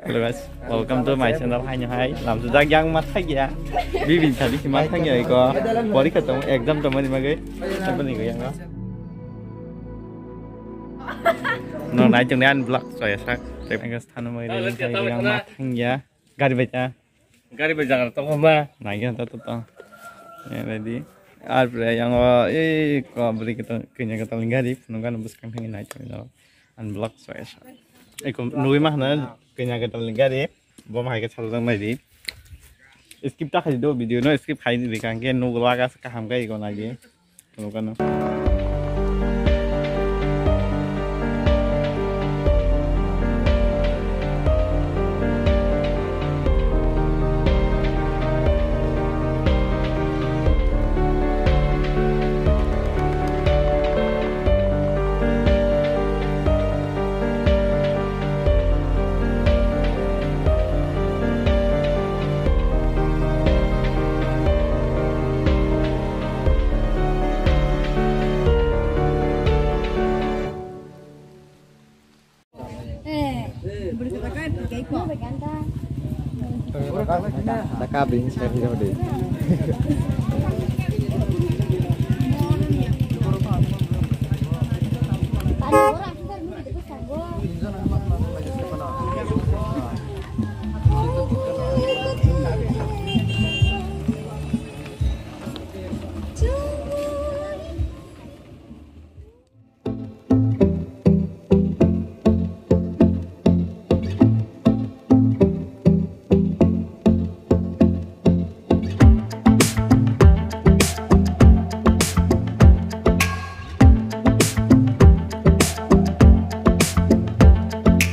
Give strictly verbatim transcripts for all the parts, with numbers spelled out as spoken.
Hello guys, welcome to my channel. Haino hai, lamsajak yang ma thangya. Bibin sadi si ma thangya iko. Porikha tong, exam tongmani bagwi. Sabani go yang. No nai chong an vlog soya sak. Thank you. Thano mai yang ma thangya. Gari bai ta. Gari bai jaga tong ma. Nai ta to to. Ya ready. Ar pre yang o e ko bri ke to kenya ke to gari phunung kan buskang thangya nai chong. Unblock soya sa. Eko nugui ma hana kenya ke tali gari. Bom hai ke salu jang nai di. Skip ta khai do video no skip khai di kang ke nugui laga kaham kai ko nai di. Kono kano.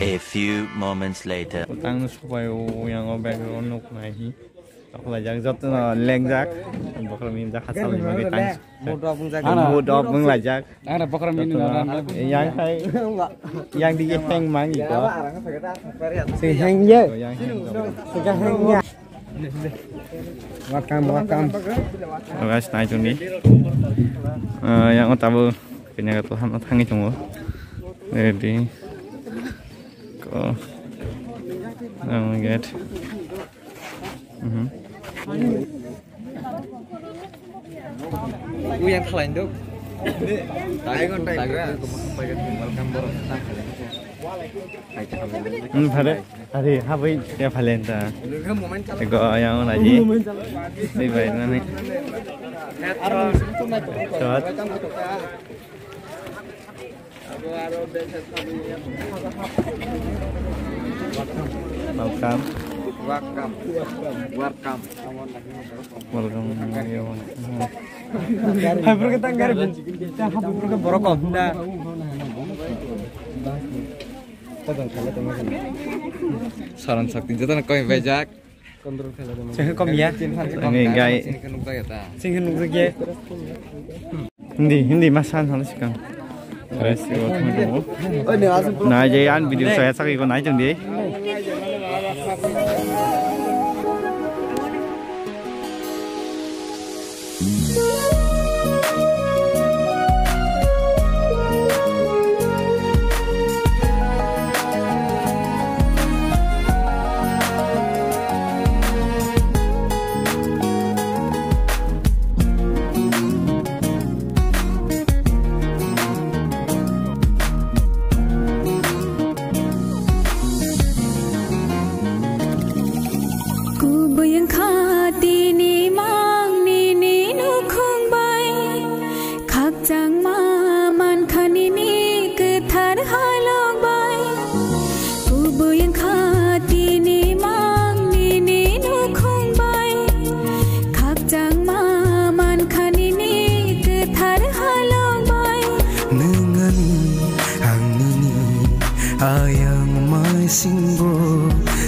A few moments later. Tang sobai o yang o background nuk nai hi. Tok lajak joto no lengjak. Bokhorok ni jak hasal ni bagwi tang. Mood off wng jak. Mood off wng lajak. Ana bokhorok mini no ran. Yang hai. Yang di heng mang iko. Si heng ye. Yang heng. Sika heng ya. Welcome, welcome. Hello guys, nai chungdi. Eh, yang o tabuk kenya ka tuhan o thangi chungo. Ready. Ko. Yang get. Mhm. Uyan khlain dok. Tago, tago. Welcome, bro. Hmm, phare. Ari, habwi ya phalen ta. Ego yang lagi. Sei bai nani. Shot. Welcome. Welcome. Welcome. Welcome. Hai, bro, kita nggak ada. Kita hap, bro, kita borok kok. Nah. Saran sakti jatana koi bajak. Sengkhe kom ya. Ini gai. Sengkhe nukjak ya. Hindi, hindi masan hal sikang. Nai je an video saya sakhi ko nai chang di. Kubui wngkha tini mang nini nukhung bai, khakchangma mankha nini kwthar halok bai. Kubui wngkha tini mang nini nukhung bai, khakchangma mankha nini kwthar halok bai. Nwng ani, ang nini, ayang maisingbo.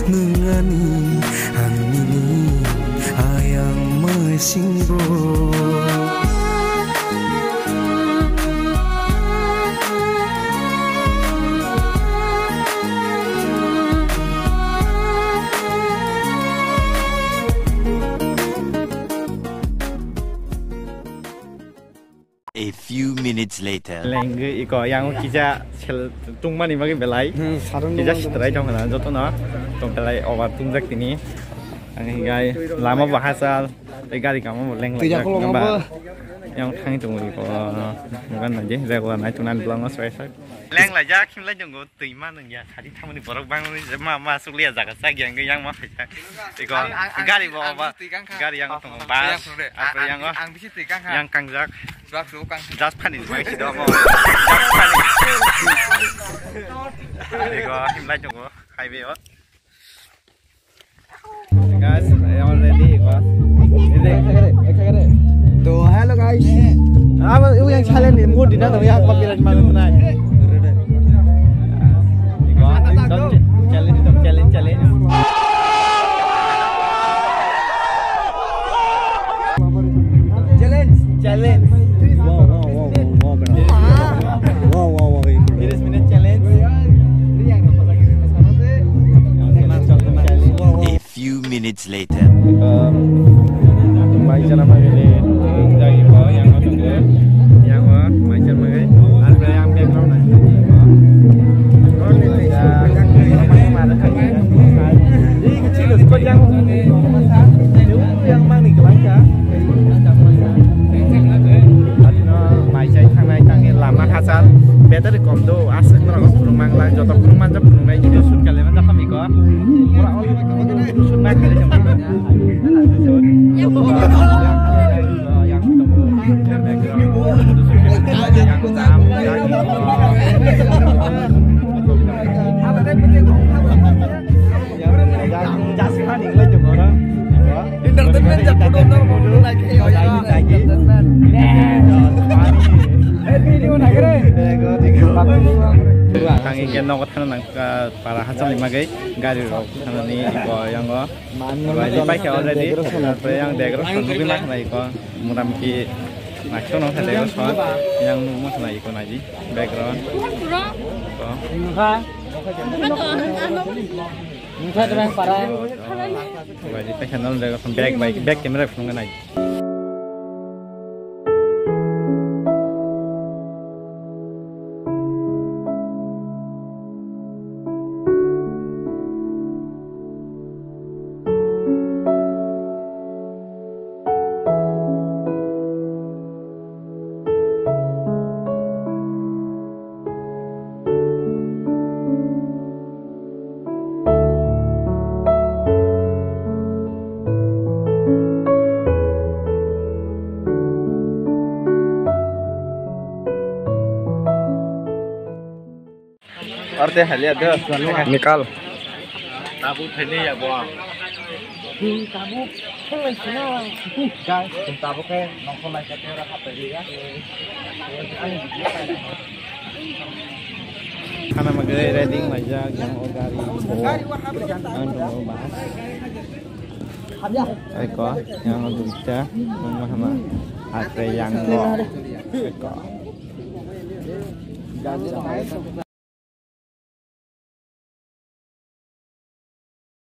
Nwng ani, ang nini, ayang maisingbo. A few minutes. It's later. Lengwi iko yang kisa sel tungmani bagwi belai. Hmm, sarung kisa tungmani sitrai tong na joto no. To belai over tungjak tini. Ang gai lama bahasa. Tei gari kamo bo leng laijak, twi jakhulok hwnba? Yang thangwi tongo iko, nukha naidi, regular nai tongnani vlog no swrai swrai. Leng laijak, himlai tongo, twi ma nung ya, sadi thamani borok bangmani, ma, ma sukliya jaga sak yang, yang ma phaisa. Iko, ang, ang, gari bo ang oba, bisi twi kang kha. Gari yang tongo, bus, yang sung de. Apre ang, yang o, ang bisi twi kang kha. Yang kangjak. Bus bo kang kha. Just funny, bus do mo. Just funny. Iko, himlai tongo, highway o. Guys, I already got. To hello guys. Abo ibu yang challenge ni mood dina dong ya, copyright mana tunai. Challenge, challenge, challenge. Challenge. Wow, wow, wow, wow, wow, bro. Wow, wow, wow, wow. Tiris minute challenge. Few minutes later. Mai chana mai ni jagi bo yang o tongo. Yang o mai chana mai. Ar yang background na. Yang mani kelai ka. Atno mai chai thangnai tangni lama hachal. Battery kom do, aswk norok phunuk manglak, joto phunuk manjak phunuknai, video shoot kalaimani jakha miko. Pura on shoot ma khalai jang. Entertainment jak photo no photo like yo ya. Entertainment. Eh, video nagre. Ang ingke nogo thana nangkha para hachal ni bagwi gari rok thanani iko yango. Bai di paikha already. Yang decoration nugwi ma khna iko. Muramki naisok nang kha decoration. Yang nugwi ma khna iko naidi background. Iko. Nungkha tebang para. Bai di paikha nang decoration bag bai bag camera phunuknai. Arte halia de. Nikal. Tabuk thani ya bo. Tabuk thani sina. Guys, tabuk ke nongkhor lai ka tera hapri ya. Khana magre ready laijak yang o gari. Ang dong bahas. Eko, yang o duita, mama hama. Atre yang o. Eko.